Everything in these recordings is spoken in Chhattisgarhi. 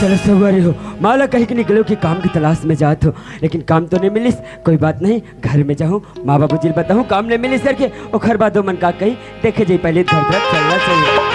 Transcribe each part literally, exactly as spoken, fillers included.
चलो संगवारी हो, माँ ला कहि के निकलेंव कि काम के तलाश में जात हों, लेकिन काम तो नइ मिलिस। कोई बात नहीं, घर में जाहूँ, माँ बाबूजी ल बताहूँ काम नइ मिलिस करके, ओखर बाद ओमन का कही, देखे जाही, पहली घर तरफ चलना चाहिए।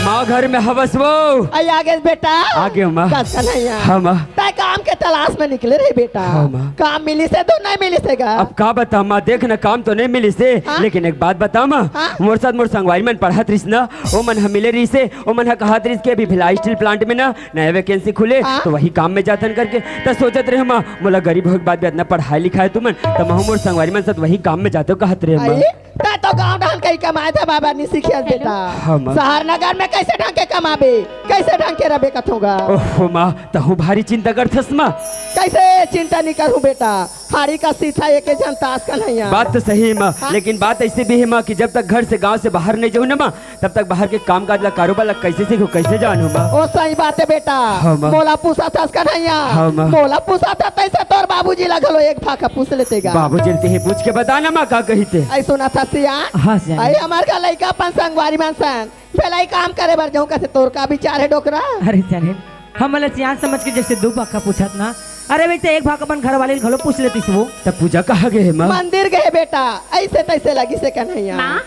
माँ घर में हवस वो? अई आगे बेटा। आगे माँ। कस कन्हैया। हाँ माँ। तैं काम के तलाश में निकले रहे बेटा। हाँ माँ। काम मिलिस हे तो नइ मिलिस हे गा? अब का बतावँ माँ, देख ना काम तो नइ मिलिस हे, हाँ? लेकिन एक बात बतावँ माँ, हाँ? मोर साथ मोर संगवारी मन पढ़त रहिस ना, ओमन ह मिले रहिस हे, ओमन ह कहत रहिस कि अभी भिलाई steel plant में ना नया vacancy खुले, हाँ? तो वही काम में जाथन करके। त सोचत रहेंव माँ, मोला गरीब होय के बाद भी अतना पढ़ाय लिखाय तुमन, त महूँ मोर संगवारी मन साथ वही काम में जाथों कहत रहेंव माँ। अई, तैं तो गाँव डहन कहीं कमाय धमाय बर नइ सीखे हस बेटा। हाँ माँ। शहर नगर में कइसे ढंग के कमाबे, कइसे ढंग के रहिबे कथों गा? ओहो माँ, तहूँ भारी चिंता करथस माँ। कइसे चिंता नइ करहूँ बेटा, हाड़ी कस सीथा एके झन तास कन्हैया। बात तो सही हे माँ, हाँ? लेकिन बात अइसे भी हे माँ कि जब तक घर से, गाँव से बाहर नइ जाहूँ ना माँ, तब तक बाहर के काम काज ला, कारोबार ला कइसे सीखहूँ, कइसे जानहूँ माँ? ओ सही बात हे बेटा। हाँ माँ। मोला पूछत हस कन्हैया। हाँ माँ। मोला पूछत हस, तइसे तोर बाबूजी ला घलो एक भाखा पूछ लेते गा। बाबूजी ल तेही पूछ के बता ना माँ का कहिथे। अई सुनत हस सियान? हाँ सियान। अई हमर घर लइका अपन संगवारी मन संग भिलाई काम करे बर जाहूँ कथे, तोर का विचार हे डोकरा? अरे सियान, हमन ला सियान समझ के जइसे दू भाखा पूछत ना, अरे वइसे एक भाखा अपन घरवाली ल घलो पूछ लेतिस वो। त पूजा कहाँ गे हे माँ? मंदिर गे हे बेटा, अइसे तइसे लगिस हे कन्हैया। माँ?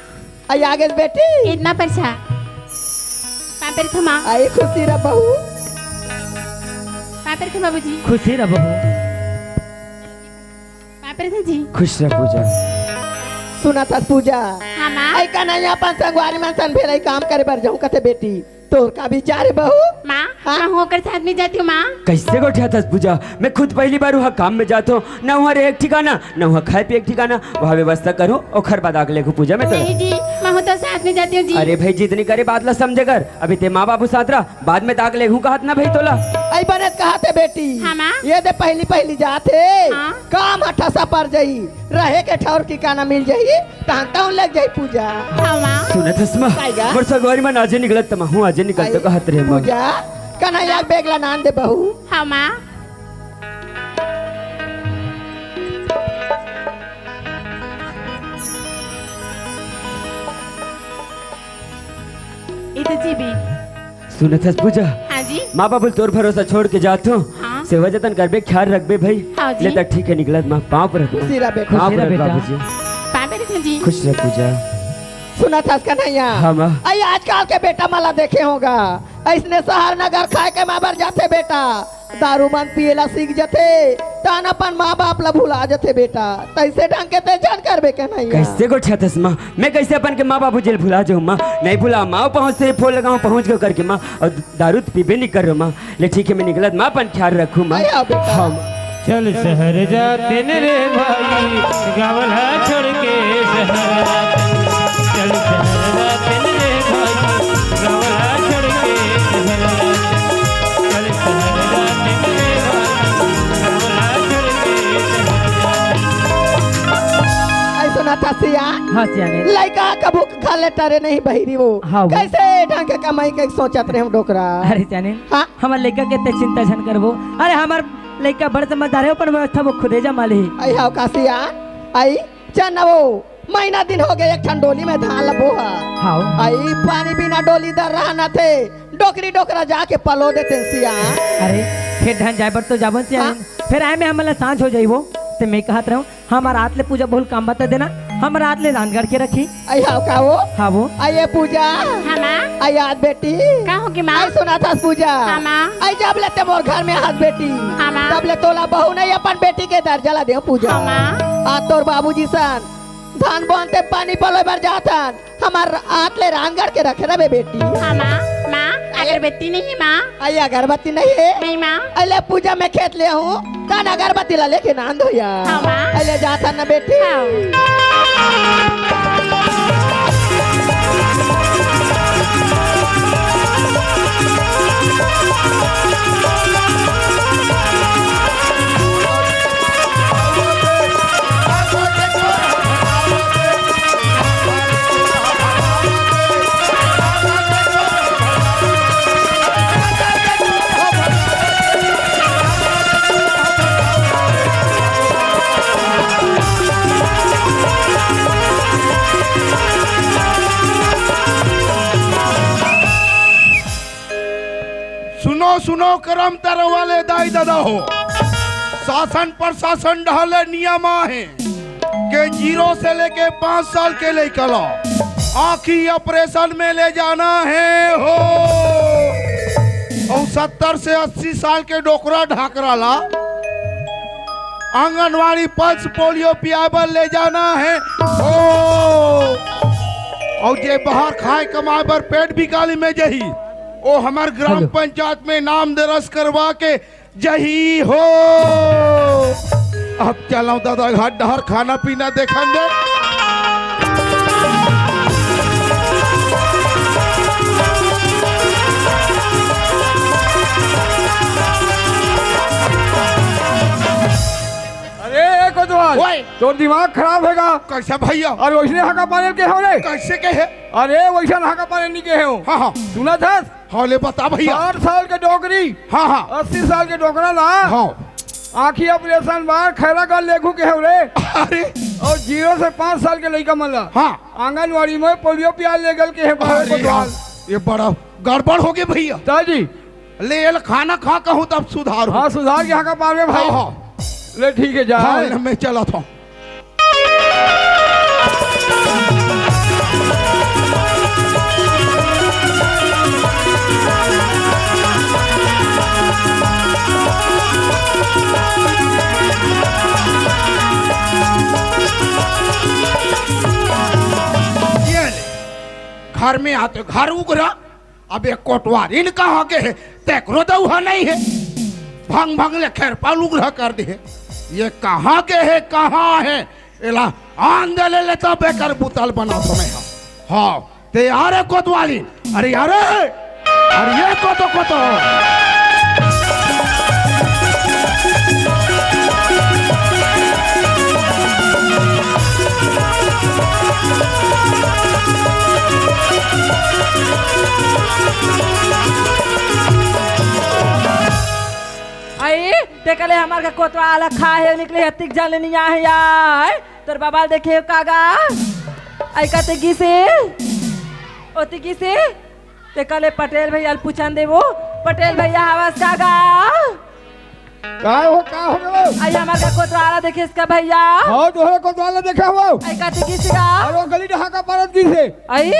अई आगे बेटी। इतना परछा। पाँय परथों माँ। अई खुशी रह बहू। पाँय परथों बाबूजी। खुशी रह बहू। पाँय परथों जी। खुश रह पूजा। सुनत हस पूजा। हाँ माँ। अई कन्हैया अपन संगवारी मन संग भिलाई काम करे बर जाहूँ कथे बेटी। तोर का विचार हे बहू? माँ, हाँ? मैं ओकर साथ में जाथों माँ। कइसे गोठियाथस पूजा? मैं खुद पहली बार उहाँ काम में जाथों, ना उहाँ रहे के ठिकाना, ना उहाँ खाय पिये के ठिकाना। उहाँ व्यवस्था करहूँ, ओखर बाद आके लेगहूँ पूजा मैं तोला। नहीं जी, मैं तोर साथ में जाथों जी। अरे भाई, जिद नइ करे, बात ला समझे कर। अभी तैं माँ बाबू साथ रह, बाद में तैं आके लेगहूँ कहत ना भाई तोला। अई बने त कहत हे बेटी। हाँ माँ। ये दे पहली पहली जात हे। हाँ। काम ह ठसा पर जाही, रहे के ठौर ठिकाना मिल जाही। तहन तहन लग जाही पूजा। हाँ माँ। सुनत हस माँ? काय गा? मोर संगवारी मन आजे निकलत त महूँ आजे निकलत अई कहत रहे माँ। पूजा, कन्हैया के bag ला नान दे बहू। हाँ माँ। ए तो जी भी। सुनत हस पूजा? हाँ जी। माँ बाबू ल तोर भरोसा छोड़ के जाथों। हाँ। सेवा जतन करबे, ख्याल रखबे भाई। हाँ जी। ले त ठीक हे निकलत माँ, पाँव परत माँ। खुशी रह बेटा। पाँव परत बाबूजी। पाँय परथों जी। खुश रह पूजा। सुनत हस कन्हैया? हाँ माँ। अई आजकल के बेटा मन ला देखे होगा, अइसने शहर नगर खाय कमाय बर जाथे बेटा। दारू मन पिये ला सीख जथे, तहन अपन माँ बाप ला भुला जथे बेटा। तइसे ढंग के तैं झन करबे कन्हैया। कइसे गोठियाथस माँ? मैं कइसे अपन के माँ बाबूजी ल भुला जाहूँ माँ? नइ भुलावँ माँ, पहुँच से फोन लगावँ, पहुँच गेंव करके माँ, अउ दारू त पीबे नइ करों माँ। ले ठीक हे, मैं निकलत माँ, अपन ख्याल रखहूँ माँ। अई हाँ बेटा। हाँ। चल शहर जातेन रे भाई, गाँव ला छोड़ के शहर जातेन। चल शहर जातेन रे भाई, गाँव ला छोड़ के शहर जातेन। चल शहर जातेन रे भाई, गाँव ला छोड़ के शहर जातेन। अई सुनत हस सियान? हाँ सियान। लइका कभू घर ले टरे नहीं बहिरी वो। हाँ वो। कइसे ढंग के कमाही कहिके सोचत रहेंव डोकरा। अरे सियान। हाँ? हमर लइका के तैं चिंता झन करबो। अरे हमर लइका बड़ समझदार हे, अपन व्यवस्था वो खुदे जमा लेही। अई हव का सियान? अई चल न वो, महीना दिन होगे एक ठन डोली में धान ल बोहा। हव। अई पानी बिना डोली दर्रा नइ थे, डोकरी डोकरा जाके पलो देतेन सियान। अरे फेर ढन जाय बर तो जाबोन सियान। हाँ। फेर आय में हमन ला सांझ हो जाही वो। त मैं कहत रहेंव, हमर आत ले पूजा बहू ल काम बता देना, हमर आत ले रांधगढ़ के रखही। अई हव का वो? हाँ वो। अई ए पूजा। हाँ माँ। अई आज बेटी। का होगे माँ? अई सुनत हस पूजा। हाँ माँ। अई जब ले तैं मोर घर में हस बेटी। हाँ माँ। तब ले तोला बहू नहीं अपन बेटी के दर्जा ला देंव पूजा। हाँ माँ। आज तोर बाबूजी सन धान बोहन ते पानी पलोय बर जाथन। हमर आत ले रांधगढ़ के रखे रहे बेटी। हाँ माँ, माँ, अगरबत्ती नहीं हे माँ। अई अगरबत्ती नहीं हे? नहीं माँ। अई ले पूजा मैं खेत ले आहूँ, तहन अगरबत्ती ला लेके नांद हो या। हाँ माँ। अई ले जाथन ना बेटी। हाँ। करम तरवाले दाई ददा हो, शासन प्रशासन डहर ले नियम आहे के जीरो से लेके पाँच साल के लइका ला आँखी ऑपरेशन में ले जाना हे हो। अउ सत्तर से अस्सी साल के डोकरा ढाकरा ला आंगनवाड़ी पल्स पोलियो पियाए बर ले जाना हे हो। अउ जे बाहर खाए कमाए बर पेट बिकाली में जही, ओ हमर ग्राम हेलो। पंचायत में नाम दरज करवा के जही हो। अब चलव ददा घर डहर खाना पीना देखन दे। अरे ए कोतवाल, ओए। तोर दिमाग खराब हे गा। कैसे भैया? अरे वइसने हाका पारे ल गे हंव रे। कैसे कहे? अरे वइसन हाका पारे ल नइ गे हंव। हाँ, हाँ। सुनत हस? हाँ, ले बता भैया। साठ साल के डोकरी, हाँ, हाँ। अस्सी साल के डोकरा ला, हाँ। आँखी ऑपरेशन बर खैरागढ़ लेगहूं गे हंव रे। अरे। अउ जीरो से पाँच साल के लइका मन ला, हाँ। आंगनवाड़ी में पोलियो पियाए ले गे हंव अरे कोतवाल। यार, ये बड़ा गड़बड़ होगे भैया। दाई जी। ले, एला खाना खा कहूं तब सुधार हो। हाँ, सुधार के हाका पारबे भाई। हाँ, हाँ। ले, ठीक हे, जा। हाँ, ले, मैं चलत हंव। ये ले, घर में आते, घर उघरा, अब ये कोतवालिन कहाँ गे हे? तेकरो दउहा नइ हे। भंग भंग ले खेरपा ल उघरा कर दे हे। ये कहाँ गे हे, कहाँ हे? एला आन दे ले, ले तब एकर बुता ल बनाथंव मैं ह। हाँ, ते आ रे कोतवालिन। अरे आ रे, अरे ये कोतो कोतो। अई, तेकरे ले हमर घर कोतवाल खाए हे, निकले हे, अतिक जान ले नइ आहे यार। तोर बबा ल देखे हस का गा? अई कते गिसे? ओती गिसे? तेकरे ले पटेल भैया ल पूछन देबो। पटेल भैया हवस का गा? का हो, का हो गे? अई हमर घर कोतवाल देखे हस का भैया? हाँ, तोहर कोतवाल देखे हंव। अई कते गिसे गा? अरे वो गली डहर हाका पारत गिसे। अई?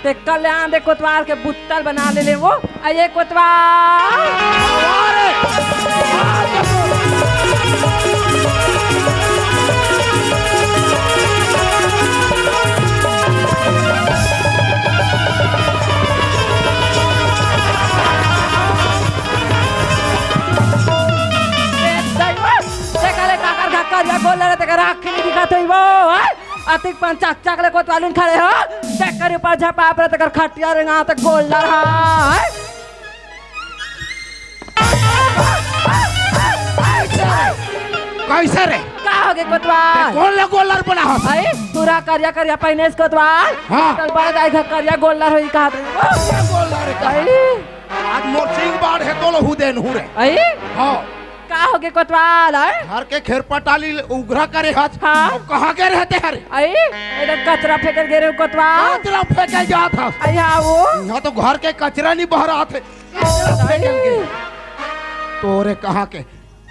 तेकरे ले आन दे कोतवाल के बुता ल बना ले ले वो। अई ये कोतवाल। ए, दैवा, तेकरे ले काकर घर करिया गोल्लर हे, तेकर आँखी नइ दिखत होही वो, हैं? अतिक पन चकचक ले कोतवालिन खड़े हो, तेकर ऊपर झपाप रे, तेकर खटिया रेंगात गोल्लर हा। कैसे रे? का होगे कोतवाल? ते कोन ला गोल्लर बनाहस? अई, पूरा करिया करिया पहिने हस कोतवाल। हाँ। तोर बड़े दाई घर करिया गोल्लर होही कहत रहे। करिया गोल्लर हे का? अई। आज मोर सिंग बाढ़ हे तो लहू देन हूँ रे। अई? हाँ। का होगे कोतवाल, अई? घर के खेरपा टाली उघरा करे हस। हाँ। अब कहाँ गे रहे ते हरे? अई, एदे कचरा फेंके ल गे रहेंव कोतवाल। कचरा फेंके जात हस? अई, हाँ वो। इहाँ तो घर के कचरा नइ बहरात हे। कचरा फेंके ल गे। अई। तोरे कहाँ के?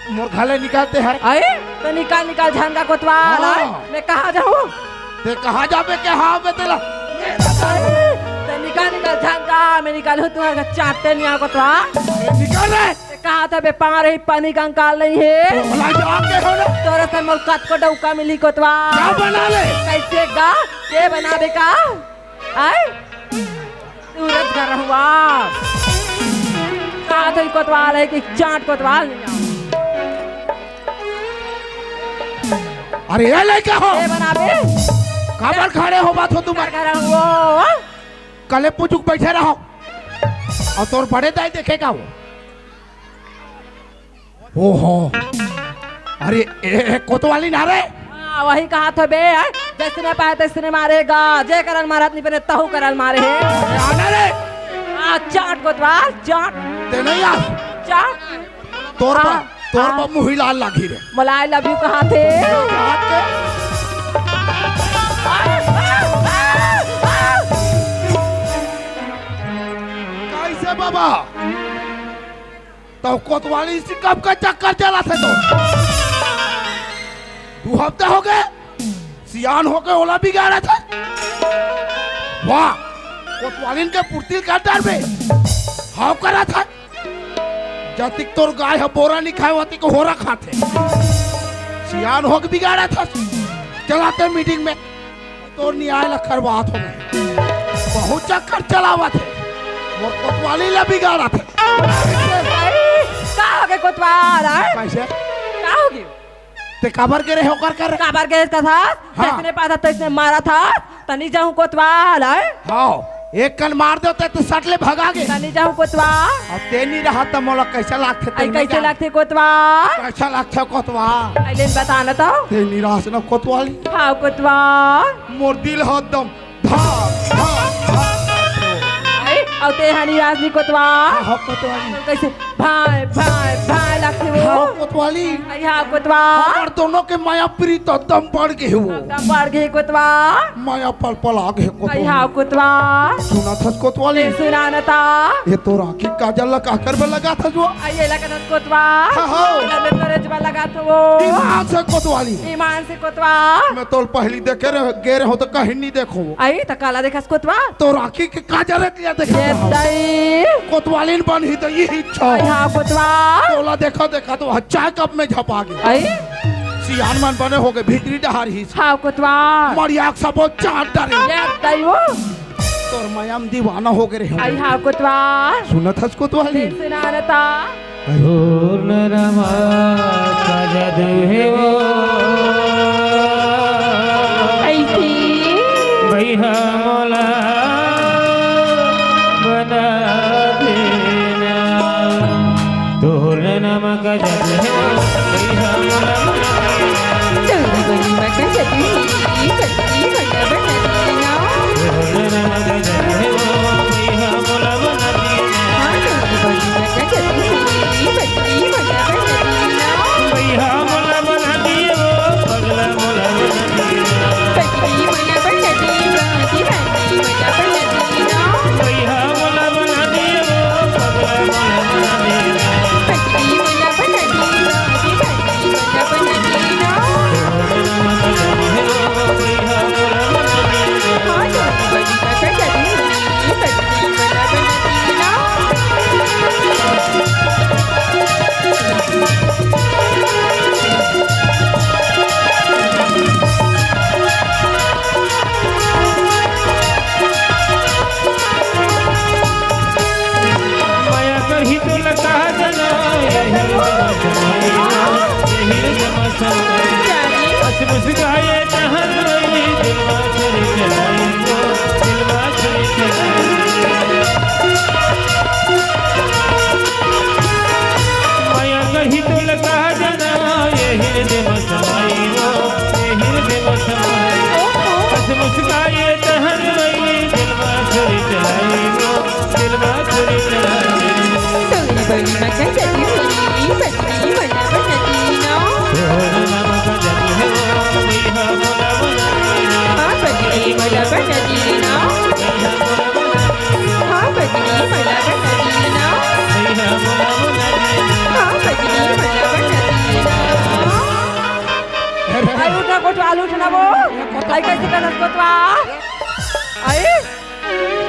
मोर घर ले निकल ते हरे। अई, ते निकल, निकल झन गा कोतवाल, हाँ। अई? मैं कहाँ जाहूँ? ते कहाँ जाबे के हाँ बे तेला? अई, ते निकल, निकल झन गा, मैं निकलहूँ तुँहर घर चाटे नइ आँव कोतवाल। अरे निकल रे। ते कहाँ था बे, पार ही पानी कंकाल नइ हे। तोला जाके हो ना। तोरे से मोला कतको डौका मिलही कोतवाल। का बना ले? कैसे गा? के बनाबे का? अई? सूरज घर हुआ। का तो कोतवाल हे कि चाट कोतवाल नइ आँव। अरे ये लइका हो। के बनाबे? काबर खड़े हो बात हो तुम? घर हुआ। कले पुचुक बैठे रहो। अउ तोर बड़े दाई देखे का वो? ओहो। अरे, ए, ए, कोतवालिन ना रे? हाँ, वही कहा था बे, हैं? जैसने पाए तैसने मारेगा, जे करन मारत नइ बने, तहू करन मारे हे। अरे, आना रे। हाँ, चाट कोतवाल, चाट। ते नइ आ। चाट। तोर हाँ, बा, तोर हाँ। बा मुही लाल लागी रे। मोला I love you कहा थे। कहा थे? कैसे बाबा? तो कोतवाली से कब का चक्कर चलाथे तो? दू हफ्ता हो गए, सियान होके ओला बिगाड़थे। वाह, कोतवालिन के पुरतिल का डर बे। हाव करथे। जतिक तोर गाय ह बोरा नी खाय, वतिक होरा खाथे। सियान होके बिगाड़थे। चलाथे मीटिंग में। तोर नियाय ला करवात हों मैं। बहुत चक्कर चलावथे। मोर कोतवाली ला बिगाड़थे। अरे, का हो गे कोतवाल, आय? कइसे? का हो गे? तें काबर गे रहे ओकर कर? काबर गे रहे कथस? हाँ। जइसने पाथस तइसने मारथस। त नी जाहूं कोतवाल, आय? हाँ, एक कन मार देतेंव त सट ले भगा गे। त नी जाहूं कोतवाल। अब तें नी रहस त मोला कइसे लागथे, तें अई, नी कइसे जान। लागथे कोतवाल? कइसे लागथे कोतवाल? अई, ले बता न तो। तें निरास न कोतवाली। हाँ, कोतवाल। मोर दिल ह एकदम धक, धक, धक। अई, अउ तें ह निरास नी कोतवाल। हाँ, हाँ, कोतवाली। कइसे? भांय, भांय, भांय लागथे वो। हाँ, कोतवाली। अई, हाँ, कोतवाल। हमर दोनों के मया प्रीत एकदम बढ़ गे हे वो। एकदम बढ़ गे कोतवाल। मया पल पल आ गे कोतवाल। अई, हाँ, कोतवाल। सुनथस कोतवाली? तें सुना न ता। ये तोर आँखी काजल ला काकर बर लगाथस वो? अई, एला कथस कोतवाल। हाँ, हाँ। काजल में तोरे जबा लगाथों वो। ईमान से कोतवाली। ईमान से कोतवाल। मैं तोला पहिली देखे रहे, गे रहे हों त कहीं नी देखों। अई, त काला देखस कोतवाल? तोर आँखी के काजर के देखे ये रहे हों। दई। कोतवालिन बनही त इही इच्छा। अई, हाँ, कोतवाल। तोला देखा देखा तो चाय कप में झपा गे। अई? सियान मन बने हो गे, भीतरी डहर ही। हाँ, कोतवाल। मड़िया के सबो चाट डरे। ये दई वो। तोर मया म दीवाना हो गे रहे हों। अई, हाँ, कोतवाल। सुनथस कोतवाली? सुना न ता। ढोल रमा का जादू हे वो। अइसे। भैया मोला बना देना। ढोल रमा का जादू हे वो। भैया मोला बना देना। ढोल रमा का जादू हे, सच्ची भैया बना देना। ढोल रमा का जादू हे वो। भैया मोला बना देना। हाँ, ढोल रमा का जादू हे, सच्ची भैया बना देना। भैया मोला बना दिए वो, पगला मोला बना दिए। पगली मोला बना दिए, दीवानी मोला बना दिए। भैया मोला बना दिए वो, पगला मोला बना दिए। पगली मोला बना दिए, दीवानी मोला बना दिए। भैया मोला बना दिए। हाँ, दीवानी मोला बना दिए, पगली मोला बना दिए। मया करही तोला कहा जाना, ये हिल जमा जमाई, ये हिल जमा जमाई। हंस मुस्काए जहां सोई, दिलवा छुरी चलाई वो, दिलवा छुरी चलाई। मया करही तोला कहा जाना, ये हिल जमा जमाई वो, ये हिल जमा जमाई। हंस मुस्काए जहां सोई, दिलवा छुरी चलाई वो, दिलवा छुरी चलाई। तोरी बड़ी मक्का चली हुई, पत्नी बना बना दीना। ढोल रमा का जादू हे वो, भैया मोला बना देना। हाँ, पत्नी बना बना दीना। भैया मोला बना देना। हाँ, पत्नी बना बना दीना। भैया मोला बना देना। हाँ, पत्नी बना बना दीना। अई उठ ना कोतवाल, उठ ना वो। अई कइसे करस कोतवाल? अई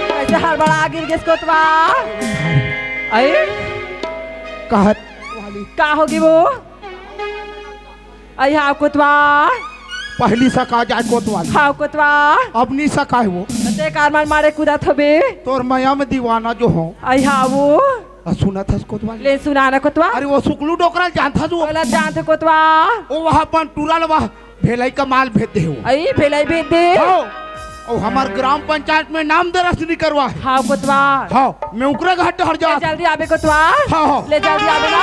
कइसे हड़बड़ा गिर गेस कोतवाल? अई कहत वाली। का होगे वो? अई हाँ कोतवाल। पहिली सका जाय कोतवाल। हाँ कोतवाल। अब नी सकाय वो। ते कार मार मारे कूदत होबे। तोर मया म दीवाना जो हों। अई हाँ वो। आ, सुनथस कोतवाल? ले सुना ना कोतवाल। अरे वो सुकलू डोकरा ल जानथस वो? ओला जानथों कोतवाल। ओ वहाँ अपन टूरा ल वहाँ भेलई कमाए ल भेज दे हे वो। अई भेलई भेज दे। हाँ। अउ हमर ग्राम पंचायत में नाम दरज नी करवाय हे। हाँ कोतवाल। हाँ, मैं ओकरे घर डहर जात। ले जल्दी आबे कोतवाल। हाँ, हाँ। ले जल्दी आबे ना।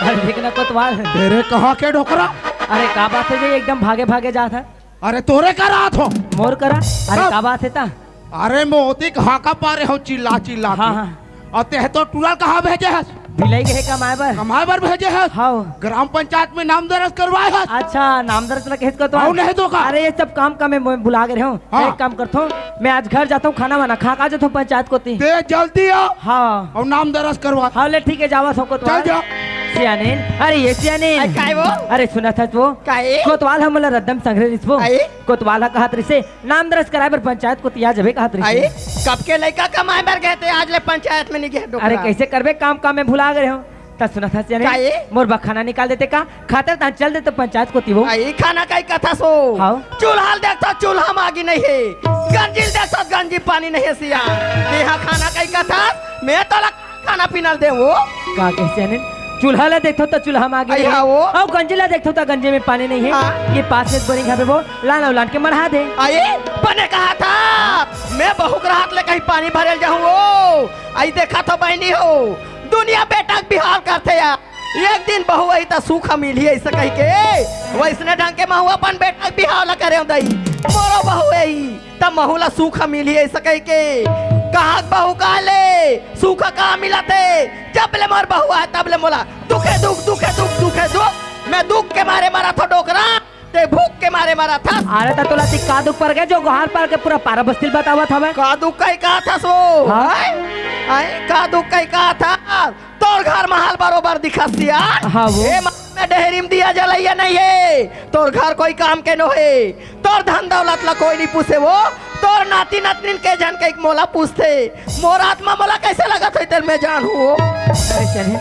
अरे देख ना कोतवाल। तेरे कहाँ के डोकरा? अरे का बात हे जी, एकदम भागे भागे जात हे। अरे तोरे करा आत हों। मोर करा? अरे हाँ। का बात हे ता? अरे, मैं ओती कहाँ का पारे हूँ चिल्ला चिल्ला के। हाँ, हाँ। अउ तेह तो टूरा ल कहाँ भेजे हस? बिलाई गए कमाए बर। कमाए बर भेजे हस? हाँ। ग्राम पंचायत में नाम दर्ज करवाए हस? अच्छा, नाम दर्ज ला कहेस का तो। अउ नहीं तो का? अरे, ये सब काम का मैं, मैं भुला गए हूँ। हाँ। एक काम करथो, मैं आज घर जाथो, खाना वाना खा के आ जाथो पंचायत कोती। ते जल्दी आ। हाँ। अउ नाम दर्ज करवा। हाँ, ले ठीक है, जावा सो कोतवाल। चल जा। सियानिन, अरे ये सियानिन। अरे काय वो? अरे सुनत हस वो? काय? कोतवाल हमला रद्दम संघरे रिस वो। काय? कोतवाल ह कहत रिसे, नाम दर्ज कराए बर पंचायत कोती आ जाबे कहत रिसे। अरे, कब के लइका कमाए बर गए ते, आज ले पंचायत में नहीं गए डोकरा। अरे, कैसे करबे काम, काम में भुला गए हो। त सुनत हस सियानिन, काय? मोर बर खाना निकाल देते का? खातर तहाँ चल देते पंचायत कोती वो। अरे, खाना कई कथस वो? हाँ। चूल्हा ल देखथो, चूल्हा म आगी नहीं हे। गंजी ल देखथो, गंजी पानी नहीं हे सियान। तेहा खाना कई कथस? मैं तोला खाना पीना ल देंव वो। का कहे सियानिन? चूल्हा ला देखथो त चूल्हा म आगी अई नहीं हे। हाँ वो। अउ गंजी ला देखथो त गंजी में पानी नहीं हे। हाँ। ये पास में बोरिंग हवे वो, लान अउ लान के मढ़ा दे। अई, बने कहथस, मैं बहू के रहत ले कहीं पानी भरे ल जाहूँ वो। अई देखथो बहिनी हो, दुनिया बेटा के बिहाव करथे यार। एक दिन बहू आही त सुख मिलही अइसे कहिके, वइसने ढंग के महूँ अपन बेटा के बिहाव ला करेंव दई। मोरो बहू आही त महूँ ला सुख मिलही अइसे कहिके। कहाँ के बहू का ले सुख का मिलथे? जब ले मोर बहू आय तब ले मोला दुखे दुख, दुखे दुख, दुखे दुख। मैं दुख के मारे मरथों डोकरा, ते भूख के मारे मरथस। अरे त तोला अतिक का दुख पर गे जो गोहार पर के पूरा पारा बस्ती ल बतावत हवे? का दुख कही कहथस वो? हाँ? हैं? हैं? का दुख कही कहथस? तोर घर महल बरोबर दिखत सियान। हाँ वो। ए महल में डेहरी म दिया जलइया नहीं हे। तोर घर कोई काम के नो हे। तोर धन दौलत ला कोई नहीं पूछे वो। तोर नाती नतनीन के झन कहिके मोला पूछथे। मोर आत्मा मोला कैसे लगत होही तेला मैं जानहूँ वो। अरे चले,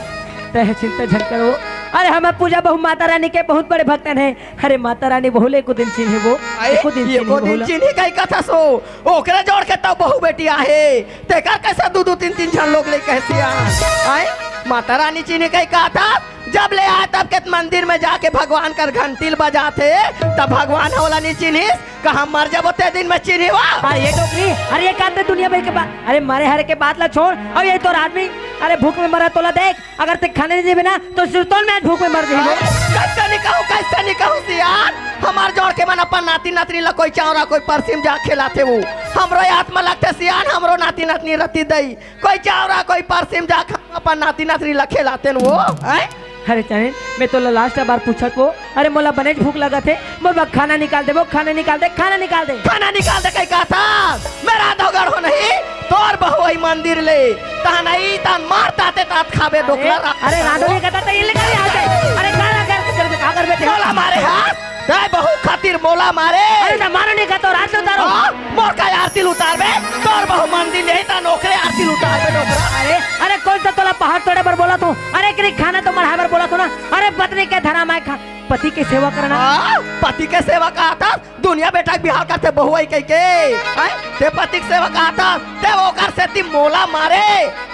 तैं चिंता झन कर वो। अरे हमर पूजा बहू माता रानी के बहुत बड़े भक्तन हे। अरे माता रानी बहू ला एको दिन चिन्ही वो। अरे, एको दिन चिन्ही एको बहू दिन ला। चिन्ही कही कथस वो। ओकरे जोड़ के तब बहू बेटी आहे। तेकर कैसे दू दू तीन तीन झन लोग ले कहे सियान? आय, माता रानी चिन्ही कही कथस। जब ले आय तब के मंदिर में जाके भगवान कर घंटी ल बजाथे, तब भगवान ह ओला नहीं चिन्हिस। कहाँ मर जाबो ते दिन में चिन्ही वो? अरे ये डोकरी, अरे ये का ते दुनिया भर के बात, अरे मरे हरे के बात ला छोड़। अउ ये तोर आदमी, अरे भूख में मरत हे तोला देख, अगर ते खाने नहीं देबे ना, तो सिरतोन में आज भूख में मर जाही वो। कैसे नहीं कहूँ, कैसे नहीं कहूँ सियान? हमर जोड़ के मन अपन नाती नतनी ला कोई चांवरा, कोई परसी म जा खिलाथे वो। हमरो आत्मा लगथे सियान, हमरो नाती नतनी रति दई। कोई चांवरा, कोई परसी म जा खा, अपन नाती नतनी ला खिलातेन वो। हैं? अरे चले, मैं तोला last बार पूछत वो। अरे मोला बनेच भूख लगत हे, मोर बर खाना निकाल दे वो, खाना निकाल दे, खाना निकाल दे। खाना निकाल दे कही कथस? मैं रांधो गढ़ो नहीं, तोर बहू आही मंदिर ले। तहाँ नहीं, तहाँ मार ताते तात खाबे डोकरा। अरे, अरे, रांधो नहीं कहता तो ये ले कर आ जाए। अरे, का, का, का, का, का करबे ते? मोला मारे हस? तैं बहू खातिर मोला मारे? अरे, त मारो नहीं कहता, आरती उतारो। हाँ? मोर का आरती ल उतारबे? तोर बहू मंदिर नहीं, त ओकरे आरती ल उतारबे डोकरा। अरे, अरे, कोन सा तोला पहाड़ तोड़े बर बोलत हों? अरे, एकरे खाना तो मढ़ाए बर बोलत हों ना। अरे, पत्नी के धरम आय खा, पति के सेवा करना। हाँ? पति के सेवा कहथस? दुनिया बेटा के बिहाव करथे बहू आही कहिके, हैं? ते पति के सेवा कहथस, ते ओकर सेती मोला मारे।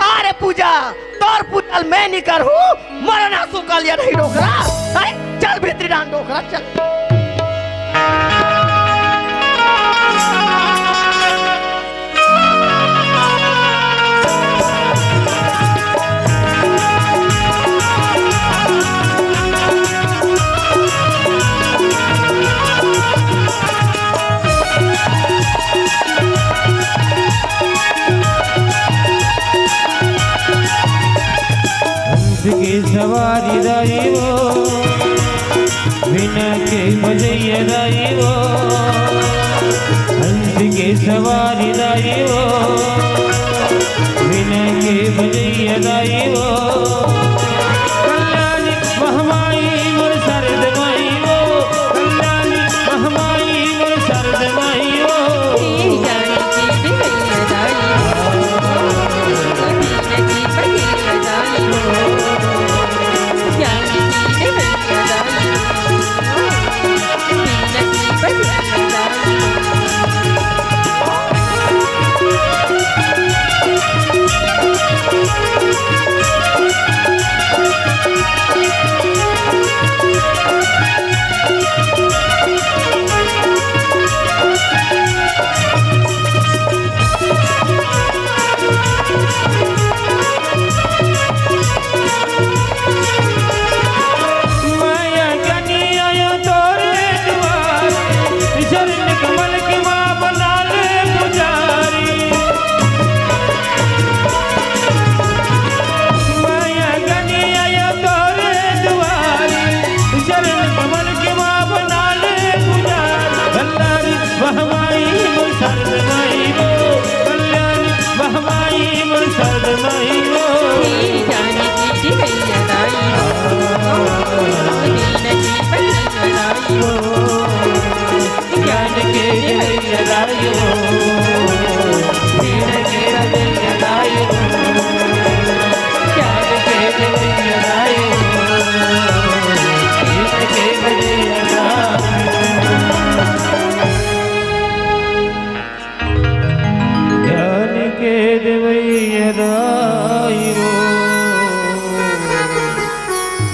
अरे पूजा, तोर पूजा ल मैं नी करहूँ, मरना सुकल या नहीं डोकरा, हैं? चल भीतरी डाहन डोकरा, चल। हंस के सवारी दाई वो, वीणा के बजैया दाई वो, हंस के सवारी दाई वो, वीणा के बजैया दाई वो। कल्याणी महमाई मोर सरद माई वो, कल्याणी महमाई मोर सरद माई वो।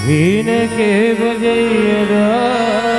बीन के बजैया दा।